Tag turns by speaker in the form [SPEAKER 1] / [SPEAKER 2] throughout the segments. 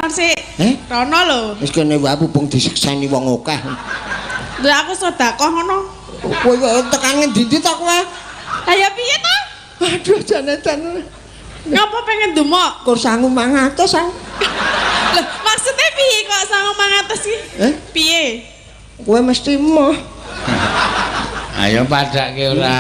[SPEAKER 1] Rono sik.
[SPEAKER 2] Eh?
[SPEAKER 1] Rono lho.
[SPEAKER 2] Wis kene wae pupung disekseni wong akeh.
[SPEAKER 1] Lha aku sedekah ngono.
[SPEAKER 2] Kowe kok tekan ngendi-endi ta kowe?
[SPEAKER 1] Lah ya piye ta?
[SPEAKER 2] Aduh jane-jane.
[SPEAKER 1] Ngapa pengen dumok?
[SPEAKER 2] Kur sangu 500 aku.
[SPEAKER 1] Lah maksudnya piye kok sangu 500 iki?
[SPEAKER 2] Eh?
[SPEAKER 1] Piye?
[SPEAKER 2] Kowe mesti emoh.
[SPEAKER 3] Ayo padake ora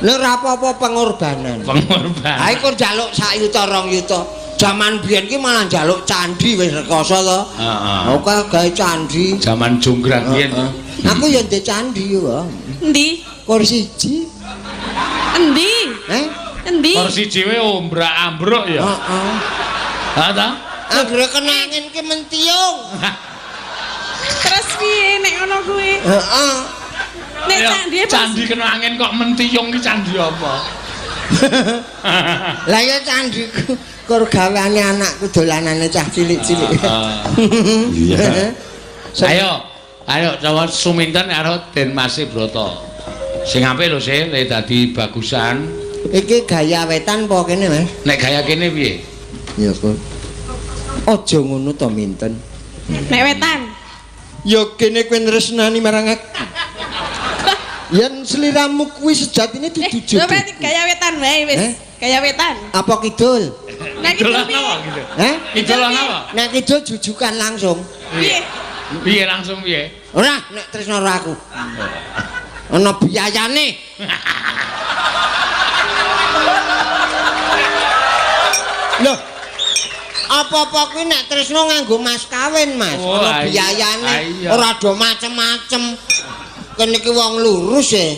[SPEAKER 2] Lha ora apa-apa pengorbanan.
[SPEAKER 3] pengorbanan.
[SPEAKER 2] Ha iku njaluk sak yuta rong yuta. Jaman biyen ki malah njaluk candi wis rekoso to.
[SPEAKER 3] Heeh.
[SPEAKER 2] Oke gawe candi.
[SPEAKER 3] Jaman jonggrang biyen.
[SPEAKER 2] Heeh. Aku ya ndek candi yo.
[SPEAKER 1] Endi?
[SPEAKER 2] Kur siji.
[SPEAKER 1] Endi?
[SPEAKER 2] Eh?
[SPEAKER 1] Endi?
[SPEAKER 3] Kursi dhewe ombrak-ambruk ya.
[SPEAKER 2] Heeh.
[SPEAKER 3] Ha ta?
[SPEAKER 2] Anggere kena angin ki mentiung.
[SPEAKER 1] Terus piye nek ngono kuwi?
[SPEAKER 2] Heeh.
[SPEAKER 1] Nek
[SPEAKER 3] Ayo,
[SPEAKER 1] candi pas
[SPEAKER 3] candi kena angin kok mentiyung ki candi apa?
[SPEAKER 2] Lah ya candiku kur gaweane anakku dolanane cah cilik-cilik.
[SPEAKER 3] Iya. Ayo, ayo coba suminten karo Den Mas Brata. Sing apik lho sih, le dadi bagusan.
[SPEAKER 2] Iki gaya wetan apa kene, Mas?
[SPEAKER 3] Nek gaya kene piye?
[SPEAKER 2] Ya kok. Aja ngono to minten.
[SPEAKER 1] Nek wetan.
[SPEAKER 2] Ya kene kowe nresnani marang aku. Yen sliramu kuwi sejatine dudu
[SPEAKER 1] Lho berarti
[SPEAKER 2] jodohku.
[SPEAKER 1] gaya wetan wae wis.
[SPEAKER 2] Eh?
[SPEAKER 1] Gaya wetan.
[SPEAKER 2] Apa kidul?
[SPEAKER 1] Nek
[SPEAKER 3] Kidul
[SPEAKER 1] kidul
[SPEAKER 3] apa
[SPEAKER 1] piye?
[SPEAKER 3] gitu?
[SPEAKER 2] Heh?
[SPEAKER 3] Kidul apa?
[SPEAKER 2] Nek kidul jujukan langsung.
[SPEAKER 1] Piye?
[SPEAKER 3] Piye langsung piye?
[SPEAKER 2] Ora, nek tresno karo aku. Ana biayane. Loh. Apa-apa kuwi nek tresno nganggo mas kawin, Mas.
[SPEAKER 3] Oh,
[SPEAKER 2] Ana
[SPEAKER 3] iya.
[SPEAKER 2] biayane,
[SPEAKER 3] Iya.
[SPEAKER 2] ora do macem-macem. Kene iki wong lurus e.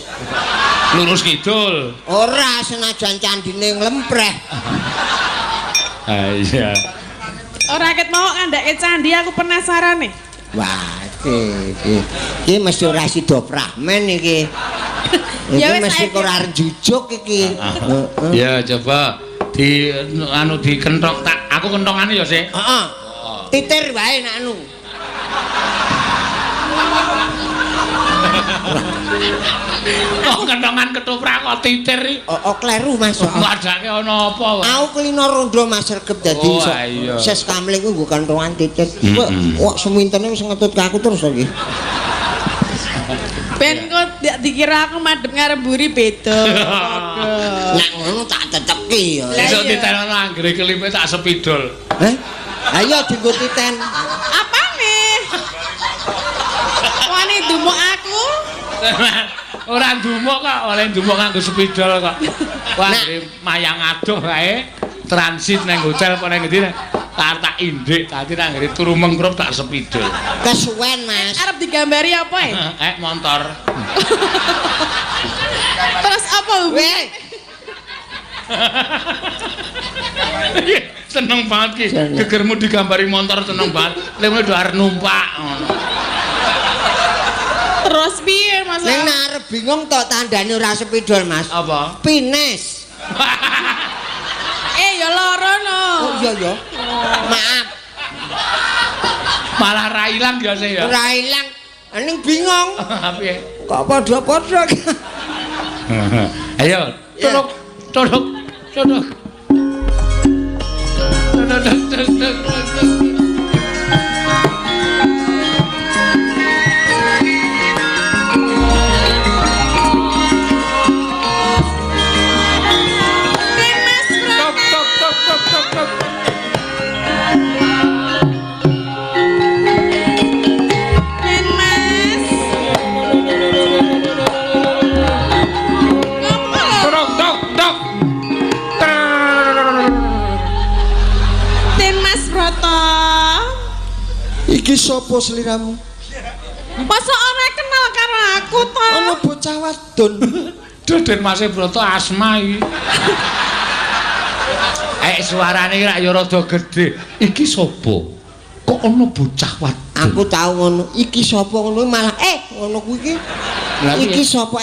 [SPEAKER 3] Lurus kidul.
[SPEAKER 2] Ora senajan candine nglempreh.
[SPEAKER 3] Ah iya.
[SPEAKER 1] Ora ket mau ngandhake candi aku penasaran nih.
[SPEAKER 2] Wah, iki iki. Iki mesti ora sida prahmen iki.
[SPEAKER 1] Ya
[SPEAKER 2] Iki
[SPEAKER 1] wis,
[SPEAKER 2] mesti
[SPEAKER 1] saiki.
[SPEAKER 2] ora arep jujuk iki. Heeh.
[SPEAKER 3] Ya coba di anu dikenthok tak aku kenthongane ya sih.
[SPEAKER 2] Heeh. Titir wae nek anu.
[SPEAKER 3] Kok kenthongan ketoprak kok titir iki.
[SPEAKER 2] Oh, oh kleru Mas.
[SPEAKER 3] Wadake ana apa wae?
[SPEAKER 2] Aku kulino rondo Mas Regep dadi
[SPEAKER 3] Oh,
[SPEAKER 2] iso.
[SPEAKER 3] iya.
[SPEAKER 2] Ses kamling kuwi nggo kenthongan titir.
[SPEAKER 3] Mm-mm.
[SPEAKER 2] Kok semintene wis ngetut ke aku terus iki.
[SPEAKER 1] Ben kok dikira aku madhep ngarep mburi beda. Padha.
[SPEAKER 2] Nek ngono tak tetepki ya.
[SPEAKER 1] Lah
[SPEAKER 3] Besok
[SPEAKER 1] iya.
[SPEAKER 3] titenono anggere kelipe tak sepidol.
[SPEAKER 2] Heh? Ayo dienggo titen.
[SPEAKER 1] Apane? Wani dumuk aku.
[SPEAKER 3] Ora ndumuk kok, oleh ndumuk nganggo sepidol kok. Wah,
[SPEAKER 2] Nah.
[SPEAKER 3] anggere mayang adoh kae transit nang hotel apa nang ngendi tak indik tadi nang anggere turu mengkrup tak sepidol.
[SPEAKER 2] Kesuwen Mas.
[SPEAKER 1] Arep digambari apa e?
[SPEAKER 3] Eh motor.
[SPEAKER 1] Terus apa hubungannya?
[SPEAKER 2] Weh,
[SPEAKER 3] Seneng banget ki. Gegermu digambari motor seneng banget. Lha ngono do arep numpak ngono.
[SPEAKER 1] Terus piye Mas?
[SPEAKER 2] ning nek arep bingung tok tandane ora sepidol Mas.
[SPEAKER 3] Apa?
[SPEAKER 2] Pines.
[SPEAKER 1] Eh ya lara no.
[SPEAKER 2] Oh iya ya. Maaf,
[SPEAKER 3] Malah ra ilang ya sih ya.
[SPEAKER 2] ora ilang. Ning bingung.
[SPEAKER 3] Piye?
[SPEAKER 2] Kok padha-padha.
[SPEAKER 3] Ayo,
[SPEAKER 2] Ya.
[SPEAKER 3] tuduk, tuduk, tuduk. Tuduk, tuduk, tuduk, tuduk.
[SPEAKER 1] Den Mas
[SPEAKER 3] Tok,
[SPEAKER 1] Brata.
[SPEAKER 3] tok, tok, tok, tok, tok.
[SPEAKER 1] Den Mas. Ngopo lho?
[SPEAKER 3] Tok, tok, tok.
[SPEAKER 1] Den Mas Brata.
[SPEAKER 2] Iki sapa sliramu?
[SPEAKER 1] Masa ora kenal karo aku to?
[SPEAKER 2] Ana bocah wadon.
[SPEAKER 3] Duh, Den Mas Broto asma iki. Eh suarane iki rak ya rada gedhe. Iki sapa? Kok ana bocah wadon?
[SPEAKER 2] Aku tau ngono. Iki sapa ngono malah ngono kuwi iki.
[SPEAKER 3] Lah piye?
[SPEAKER 2] Iki sapa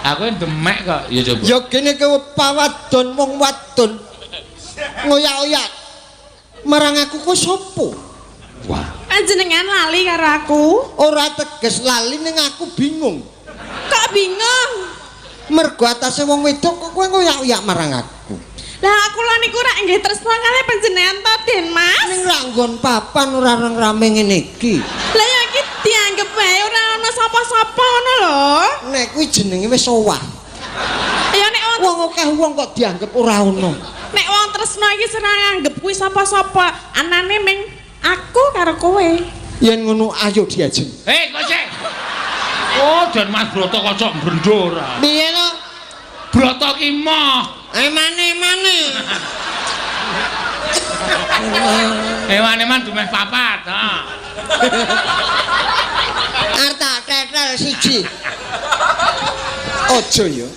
[SPEAKER 3] Aku demek kok. Ya coba.
[SPEAKER 2] Ya kene kowe pawadon wong wadon. Ngoyak-oyak. Marang aku kowe sapa?
[SPEAKER 3] Wah.
[SPEAKER 1] Panjenengan lali karo aku.
[SPEAKER 2] Ora teges lali ning aku bingung.
[SPEAKER 1] Kok bingung?
[SPEAKER 2] Mergo atase wong wedok kok kowe ngoyak-oyak marang aku.
[SPEAKER 1] Lah aku lho niku rak nggih tresna kalih panjenengan to, Den Mas.
[SPEAKER 2] Ning rak nggon papan ora reng rame ngene iki.
[SPEAKER 1] Lah ya iki dianggep wae ora ana sapa-sapa ngono lho.
[SPEAKER 2] Nek kuwi jenenge wis owah.
[SPEAKER 1] Ya nek wong
[SPEAKER 2] Wong akeh wong kok dianggep ora ono.
[SPEAKER 1] Nek wong tresna iki ora nganggep kuwi sapa-sapa, anane ming aku karo kowe.
[SPEAKER 2] Yen ngono ayo diajeng.
[SPEAKER 3] Hei, kok sik. Oh, Den Mas Broto kocok mbrendo ora.
[SPEAKER 2] Piye to?
[SPEAKER 3] Broto ki moh.
[SPEAKER 2] Emane-emane.
[SPEAKER 3] Ewan-ewan dumeh papat, ha.
[SPEAKER 2] Arep tak tetel siji. Aja ya.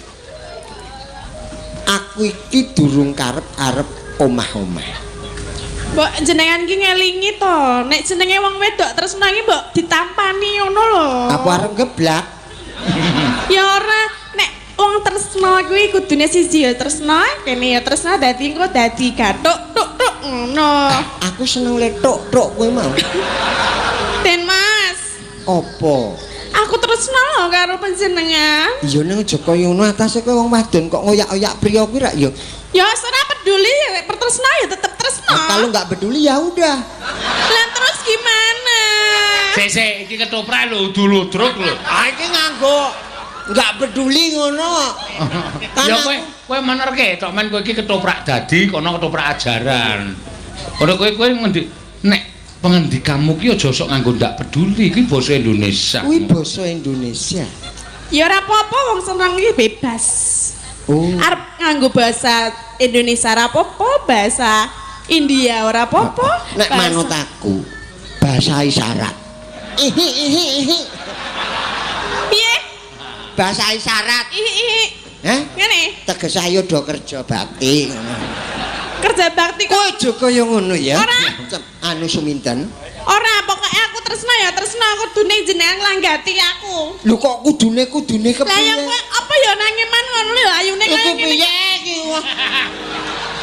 [SPEAKER 2] Aku iki durung karep arep omah-omah.
[SPEAKER 1] Mbok jenengan ki ngelingi to, nek jenenge wong wedok tresna iki mbok ditampani ngono lho.
[SPEAKER 2] Aku arep geblak.
[SPEAKER 1] Ya ora, nek wong tresna kuwi kudune siji ya tresna, kene ya tresna dadi engko dadi gathuk tuk tuk ngono.
[SPEAKER 2] Aku seneng letok-tok kowe mau.
[SPEAKER 1] Den Mas,
[SPEAKER 2] Apa?
[SPEAKER 1] aku tresna lho karo panjenengan.
[SPEAKER 2] Iya ning aja kaya ngono atase kowe wong wadon kok ngoyak-oyak priya kuwi rak ya.
[SPEAKER 1] Ya ora peduli, nek tresna ya tetep tresna.
[SPEAKER 2] Nah, kalau nggak peduli ya udah.
[SPEAKER 1] Lah terus gimana?
[SPEAKER 3] Sik sik iki ketoprak lho udul-udruk lho.
[SPEAKER 2] Ah iki nganggo nggak peduli ngono. Kan
[SPEAKER 3] Ya kowe kowe menerke tok men kowe iki ketoprak dadi kono ketoprak ajaran. Ora kowe kowe ngendi nek pengendikamu ki aja sok nganggo ndak peduli iki basa Indonesia.
[SPEAKER 2] Kuwi basa Indonesia.
[SPEAKER 1] Ya ora apa-apa wong seneng iki bebas.
[SPEAKER 2] Oh.
[SPEAKER 1] Arep nganggo bahasa Indonesia ora apa-apa, bahasa India ora apa-apa.
[SPEAKER 2] Nek manut aku bahasa isyarat. Ihi ihi ihi.
[SPEAKER 1] Piye?
[SPEAKER 2] Bahasa isyarat.
[SPEAKER 1] Ihi ihi.
[SPEAKER 2] Heh?
[SPEAKER 1] Ngene,
[SPEAKER 2] Tegese ayo do kerja bakti.
[SPEAKER 1] Kerja bakti kok.
[SPEAKER 2] Kowe aja kaya ngono ya.
[SPEAKER 1] Ora.
[SPEAKER 2] Anu Suminten.
[SPEAKER 1] Ora, pokoknya aku tresna ya tresna kudune jenengan nglanggati aku.
[SPEAKER 2] Lho kok kudune
[SPEAKER 1] Lah ya
[SPEAKER 2] kepiye?
[SPEAKER 1] kowe apa ya nangeman ngono lho ayune
[SPEAKER 2] Iku
[SPEAKER 1] kaya ngene.
[SPEAKER 2] piye iki? Wah.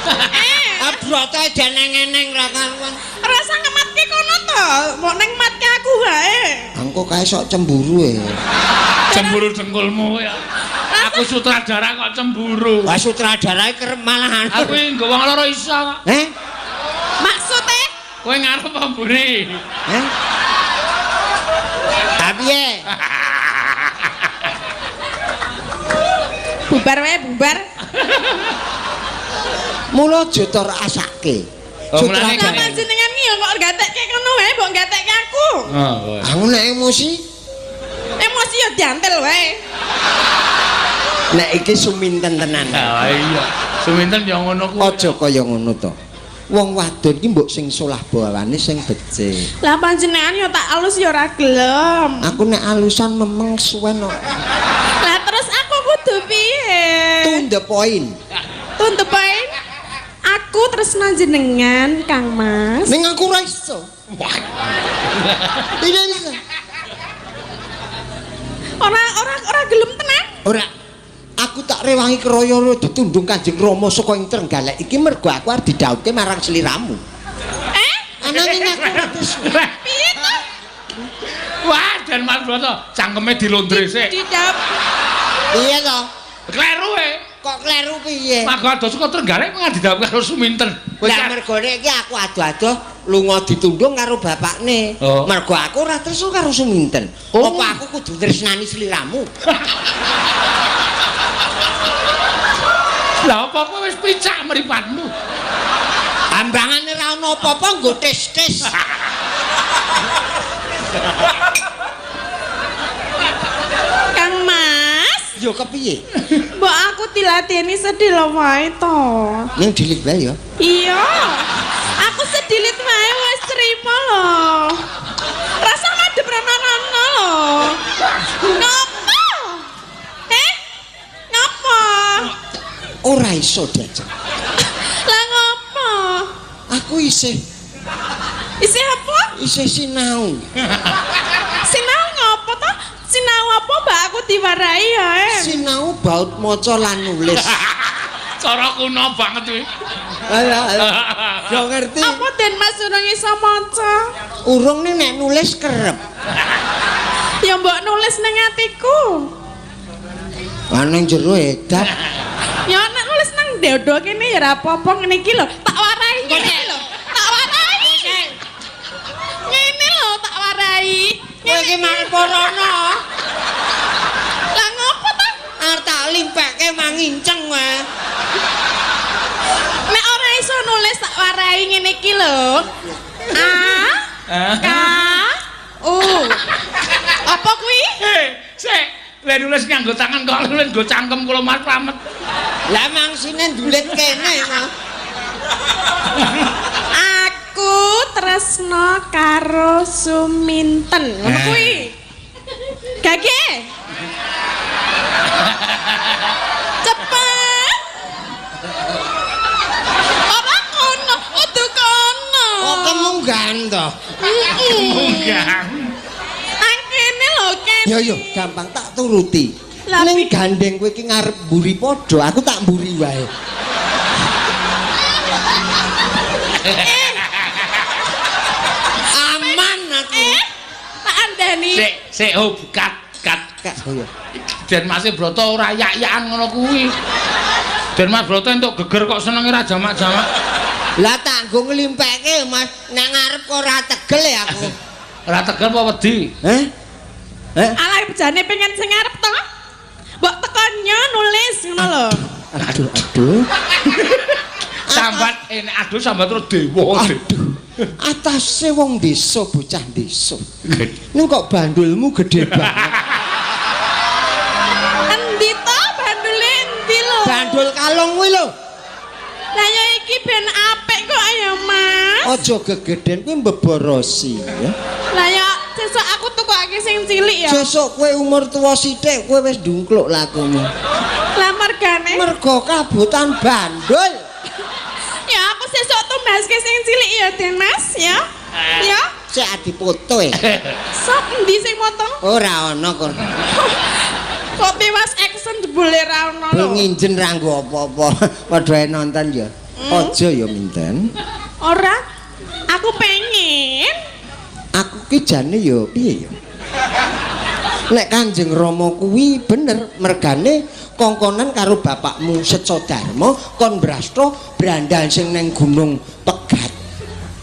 [SPEAKER 1] Eh,
[SPEAKER 2] Ah broto jeneng-eneng ra karuan.
[SPEAKER 1] rasa ngematke kono to, mbok neng matke aku wae.
[SPEAKER 2] Engko kae sok cemburu e.
[SPEAKER 3] Cemburu dengkulmu ya. Aku sutradara kok cemburu.
[SPEAKER 2] Wah sutradara kerep malahan.
[SPEAKER 3] Aku iki nggo wong loro iso kok.
[SPEAKER 2] Heh?
[SPEAKER 1] Maksude
[SPEAKER 3] Kowe ngarep apa mburi?
[SPEAKER 2] Heh? Ha piye?
[SPEAKER 1] Bubar wae bubar.
[SPEAKER 2] Mula aja tor asake.
[SPEAKER 3] Oh, mulane
[SPEAKER 1] Lah panjenengan ki ya kok gatekke kono wae mbok gatekke aku.
[SPEAKER 3] Oh, kowe.
[SPEAKER 2] Aku nek emosi,
[SPEAKER 1] Emosi ya diantel wae.
[SPEAKER 2] Nek iki Suminten tenan.
[SPEAKER 3] Ah iya. Suminten ya ngono kuwi.
[SPEAKER 2] Aja kaya ngono to. Wong wadon ki mbok sing solah bawane sing becik.
[SPEAKER 1] Lah panjenengan ya tak alus ya ora gelem.
[SPEAKER 2] Aku nek alusan memeng suwen kok.
[SPEAKER 1] Lah terus aku kudu piye?
[SPEAKER 2] To the point.
[SPEAKER 1] To the point. Aku tresna jenengan, Kang Mas.
[SPEAKER 2] Ning aku ora iso. Tidak bisa.
[SPEAKER 1] Ora ora ora gelem tenan.
[SPEAKER 2] Ora. Aku tak rewangi kroyo ditundung Kanjeng Rama saka ing Trenggalek iki mergo aku arep didhawuhke marang sliramu.
[SPEAKER 1] Eh?
[SPEAKER 2] Ananging aku ora tresna.
[SPEAKER 1] Piye to?
[SPEAKER 3] Wah, Den Mas Broto, cangkeme dilondre sik.
[SPEAKER 1] Didap.
[SPEAKER 2] Piye to?
[SPEAKER 3] Kleru e.
[SPEAKER 2] Kok kleru piye?
[SPEAKER 3] Mangko adoh saka Trenggalek kok didhawuhke karo Suminten. Kowe
[SPEAKER 2] Lah mergone iki aku ado-ado lunga ditundung karo bapakne.
[SPEAKER 3] Oh.
[SPEAKER 2] Mergo aku ora tresna karo Suminten.
[SPEAKER 3] Oh.
[SPEAKER 2] Apa aku kudu tresnani sliramu?
[SPEAKER 3] Lah apa kowe wis picak mripatmu?
[SPEAKER 2] Ambangane ra ono apa-apa nggo tis-tis.
[SPEAKER 1] Kang Mas,
[SPEAKER 2] Yo kepiye?
[SPEAKER 1] mbok aku dilateni sedih wae to.
[SPEAKER 2] Ning dilik wae ya.
[SPEAKER 1] Iya. Aku sedilit wae wis trimo lho. Rasa madhep rono-rono lho. Ngopo? Eh? Ngopo?
[SPEAKER 2] Ora iso diajak.
[SPEAKER 1] Lah ngopo?
[SPEAKER 2] Aku isih
[SPEAKER 1] Isih apa?
[SPEAKER 2] Isih sinau.
[SPEAKER 1] Sinau ngopo to? Sinau apa mbak aku diwarai ya? Eh?
[SPEAKER 2] Sinau baut maca lan nulis.
[SPEAKER 3] Cara kuno banget kuwi.
[SPEAKER 2] Alah, alah. Yo ngerti.
[SPEAKER 1] Apa Den Mas urung iso maca?
[SPEAKER 2] Urung nih nek nulis kerep.
[SPEAKER 1] Ya mbok nulis nang atiku.
[SPEAKER 2] Lah nang jero edan.
[SPEAKER 1] Ya nek nulis nang ndodo kene ya ora apa-apa ngene iki lho. Tak warai ngene lho. Tak warai. Ngene lho tak warai.
[SPEAKER 2] Kowe iki marporono.
[SPEAKER 1] Lah ngopo ta?
[SPEAKER 2] Arep tak limpekke manginceng kowe.
[SPEAKER 1] Nek ora iso nulis tak warai ngene iki lho. A K U. Apa kuwi?
[SPEAKER 3] Eh, sik. Le nulis nganggo tangan kok nulis nggo cangkem kula Mas Slamet.
[SPEAKER 2] Lah mangsine ndulit kene mau.
[SPEAKER 1] Aku tresno karo Suminten. Ngono kuwi. Gage. Cepet. Ora kono, kudu kono.
[SPEAKER 2] Kok kemunggahan to?
[SPEAKER 3] Munggah.
[SPEAKER 1] Angkene lho kene.
[SPEAKER 2] Ya yo gampang tak turuti.
[SPEAKER 1] Lah,
[SPEAKER 2] Ning gandeng kowe iki ngarep mburi padha, aku tak mburi wae. Aman aku.
[SPEAKER 1] Tak andani.
[SPEAKER 3] Sik, sik oh kat kat.
[SPEAKER 2] Kak, oh iya.
[SPEAKER 3] Den Mas Broto ora yak-yakan ngono kuwi. Den Mas Broto entuk geger kok senenge ra jamak-jamak.
[SPEAKER 2] Lah tak nggo nglimpekke Mas, nang ngarep kok ora tegel ya aku.
[SPEAKER 3] Ora tegel apa wedi?
[SPEAKER 2] Heh? Heh?
[SPEAKER 1] Alah jane pengen sing ngarep to. Mbok tekonyo nulis ngono lho.
[SPEAKER 2] Aduh, aduh.
[SPEAKER 3] Sambat enek aduh sambat terus dewa.
[SPEAKER 2] Aduh. Atase wong desa, bocah desa. Ning kok bandulmu gede banget.
[SPEAKER 1] Endi to bandule endi lho?
[SPEAKER 2] Bandul kalung kuwi lho.
[SPEAKER 1] Lah ya iki ben apik kok ya, Mas.
[SPEAKER 2] Aja gegeden kuwi mbeborosi ya.
[SPEAKER 1] Lah ya sesuk aku tukokake sing cilik ya.
[SPEAKER 2] Sesuk kowe umur tuwa sithik kowe wis ndungkluk lakumu.
[SPEAKER 1] Lah mergane.
[SPEAKER 2] Mergo kabotan bandul.
[SPEAKER 1] Ya aku sesuk tumbaske sing cilik ya, Den Mas, ya. Ya.
[SPEAKER 2] Sik dipoto e.
[SPEAKER 1] Sok endi sing motong?
[SPEAKER 2] Ora ana kok.
[SPEAKER 1] Kok tiwas action jebule ra ono lho.
[SPEAKER 2] Nginjen ra nggo apa-apa. Padha ae nonton ya. Aja ya minten.
[SPEAKER 1] Ora. Aku pengen.
[SPEAKER 2] Aku ki jane ya piye ya? Nek Kanjeng Rama kuwi bener mergane kongkonan karo bapakmu Secodarma kon brasta brandal sing neng Gunung Pegat.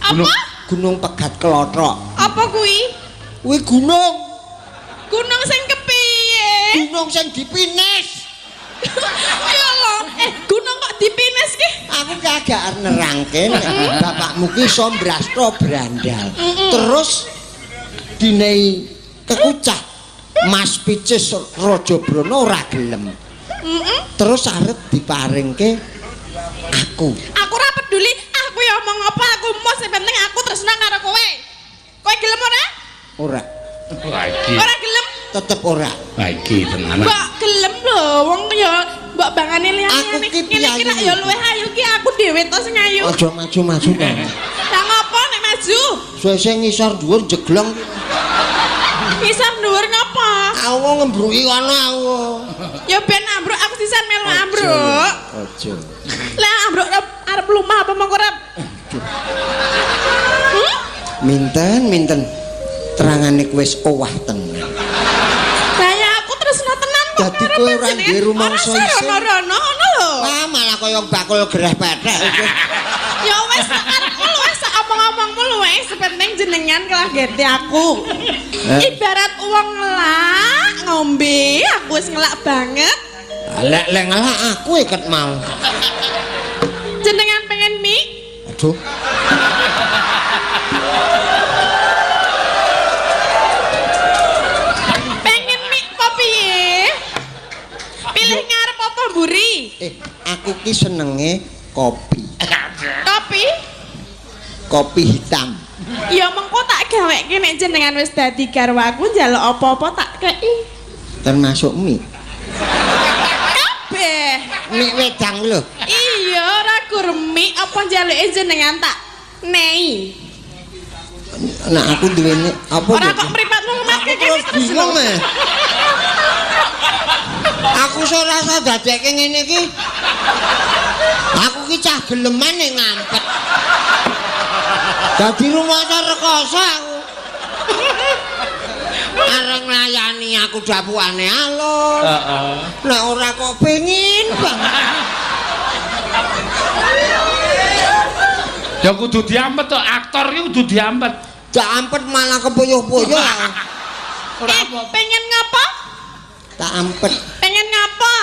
[SPEAKER 1] Apa?
[SPEAKER 2] Gunung Pegat Klothok.
[SPEAKER 1] Apa kuwi?
[SPEAKER 2] Kuwi gunung,
[SPEAKER 1] Gunung sing kepiye?
[SPEAKER 2] gunung sing dipines.
[SPEAKER 1] Ya Allah, gunung kok dipines ki?
[SPEAKER 2] Aku ki agak arep nerangke nek bapakmu ki iso mbrasta brandal. Terus dinehi kekucah Mas Picis Raja Brana ora gelem. Terus arep diparingke aku.
[SPEAKER 1] Aku ora peduli, aku ya omong apa, aku mau sing penting aku tresna karo kowe. Kowe gelem ora?
[SPEAKER 2] Ora,
[SPEAKER 3] Wah iki.
[SPEAKER 1] Ora gelem?
[SPEAKER 2] Tetep ora.
[SPEAKER 3] Wah iki tenanan.
[SPEAKER 1] Mbok gelem lho, wong ya mbok bangane liyane.
[SPEAKER 2] Aku ki
[SPEAKER 1] Ngene iki rak ya luwih ayu ki aku dhewe to sing ayu.
[SPEAKER 2] Aja maju-maju to.
[SPEAKER 1] Lah ngopo nek maju?
[SPEAKER 2] Suwe-suwe ngisor dhuwur jeglong.
[SPEAKER 1] Ngisor dhuwur ngopo?
[SPEAKER 2] Aku ngembruki kono aku.
[SPEAKER 1] Ya ben ambruk aku sisan melu ambruk.
[SPEAKER 2] Aja.
[SPEAKER 1] Lah ambruk arep lumah apa mongko arep? Hmm?
[SPEAKER 2] Minten, minten. Terangane kowe wis owah tenan.
[SPEAKER 1] Lah ya aku tresno tenan kok.
[SPEAKER 2] Dadi kowe ora duwe rumangsa isin.
[SPEAKER 1] Rono-rono ngono lho.
[SPEAKER 2] Wah, malah kaya bakul gereh pethek.
[SPEAKER 1] Ya wis karepmu lho wis omong-omongmu lho wis penting jenengan kelagete aku. Ibarat wong ngelak ngombe, aku wis ngelak banget.
[SPEAKER 2] Lek lek ngelak aku iket mau.
[SPEAKER 1] Jenengan pengen mie?
[SPEAKER 2] Aduh.
[SPEAKER 1] Pengen mie apa piye? Pilih ngarep apa mburi?
[SPEAKER 2] Aku ki senenge kopi.
[SPEAKER 1] Kopi?
[SPEAKER 2] Kopi hitam.
[SPEAKER 1] Ya mengko tak gaweke nek jenengan wis dadi garwaku njaluk apa-apa tak kei.
[SPEAKER 2] Termasuk mie.
[SPEAKER 1] Kabeh.
[SPEAKER 2] Mie wedang lho.
[SPEAKER 1] Iya, ora gur mie apa njaluke jenengan tak nei.
[SPEAKER 2] Nah aku duwene apa
[SPEAKER 1] Ora
[SPEAKER 2] ya?
[SPEAKER 1] kok mripatmu ngematke
[SPEAKER 2] Aku
[SPEAKER 1] kene
[SPEAKER 2] terus
[SPEAKER 1] terus.
[SPEAKER 2] bingung eh. Aku ora rasa dadekke ngene iki. Aku ki cah geleman nek ngampet. Dadi rumangsa rekoso aku. Areng nglayani aku dapukane alus.
[SPEAKER 3] Heeh.
[SPEAKER 2] Nek ora kok pengin banget.
[SPEAKER 3] Ya kudu diampet to, aktor iki kudu diampet.
[SPEAKER 2] Tak ampet malah kepuyuh-puyuh.
[SPEAKER 3] Ora
[SPEAKER 1] Eh,
[SPEAKER 3] apa.
[SPEAKER 1] pengen ngapa?
[SPEAKER 2] Tak ampet.
[SPEAKER 1] Pengen ngapa?